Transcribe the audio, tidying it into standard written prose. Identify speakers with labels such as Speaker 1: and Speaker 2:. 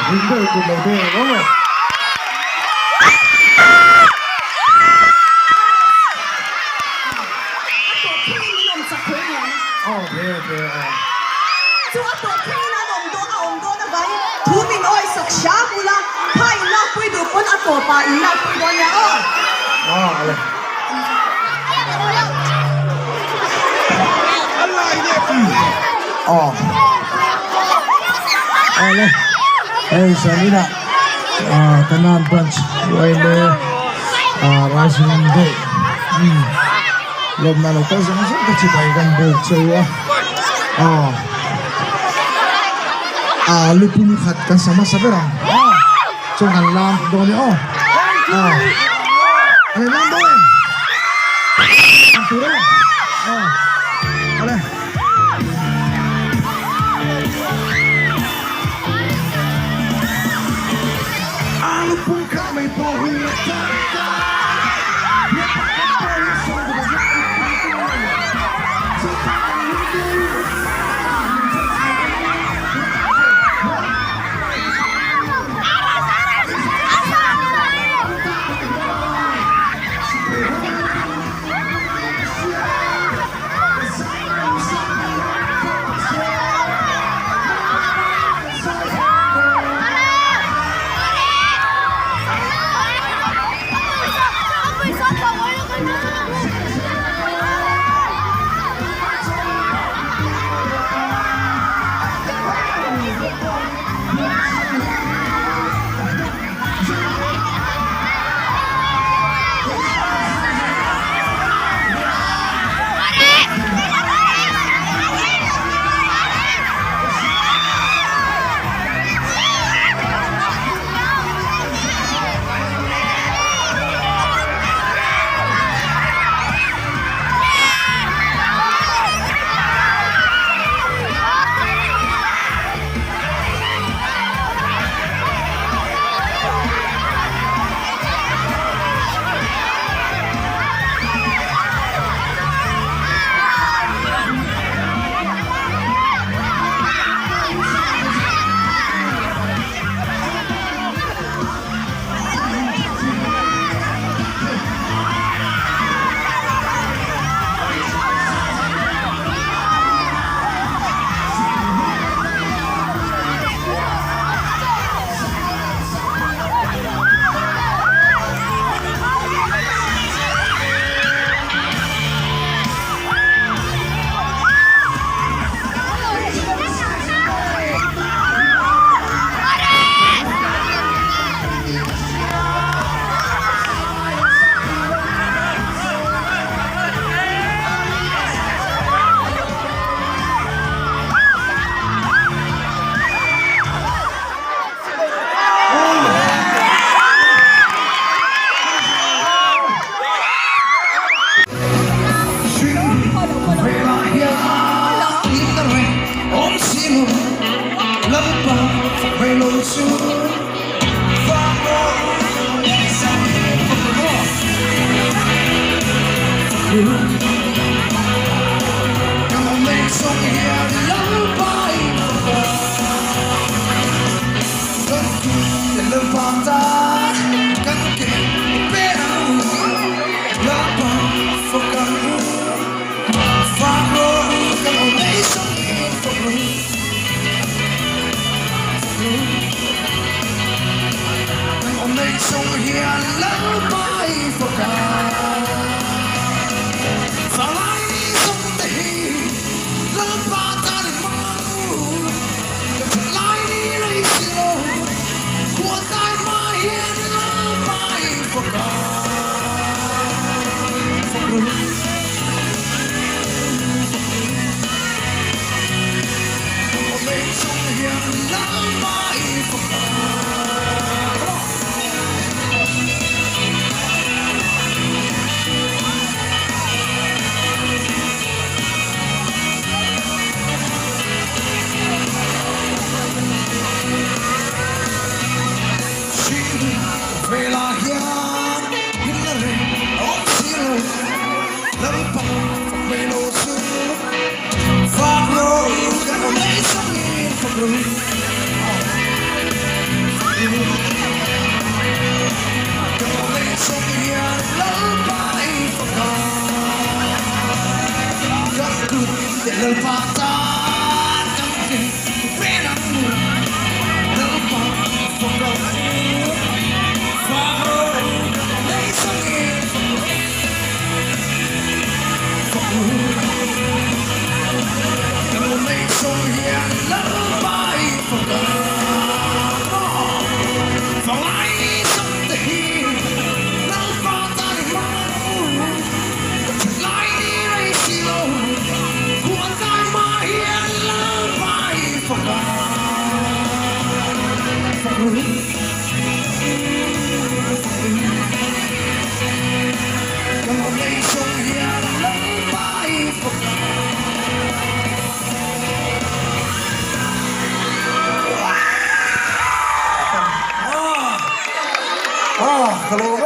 Speaker 1: Ring deuh kut lo deuh ang aw. Aw thei a thei a aw.
Speaker 2: Chu a tawp thlengin an awm dawn a awm dawn avangin thu min awisak hram ula, kha in lakpui duh pawn a tawpah in lakpui dawn nia aw.
Speaker 1: Aw ale.
Speaker 3: Aw ale hei zanin ah Kanan branch yma rising day lawmna lo kal zawng zawng te chibai kan buk cheu a aw ah lupum khat kan sa hmasa ber ang aw chuan kan lam dawn e aw aw ale lam dawn em lam tur e aw ale. fak a, fak ru fak in. Kan awm lei chung hian Lalpa i fak a. Ah! Ah! Ka lo.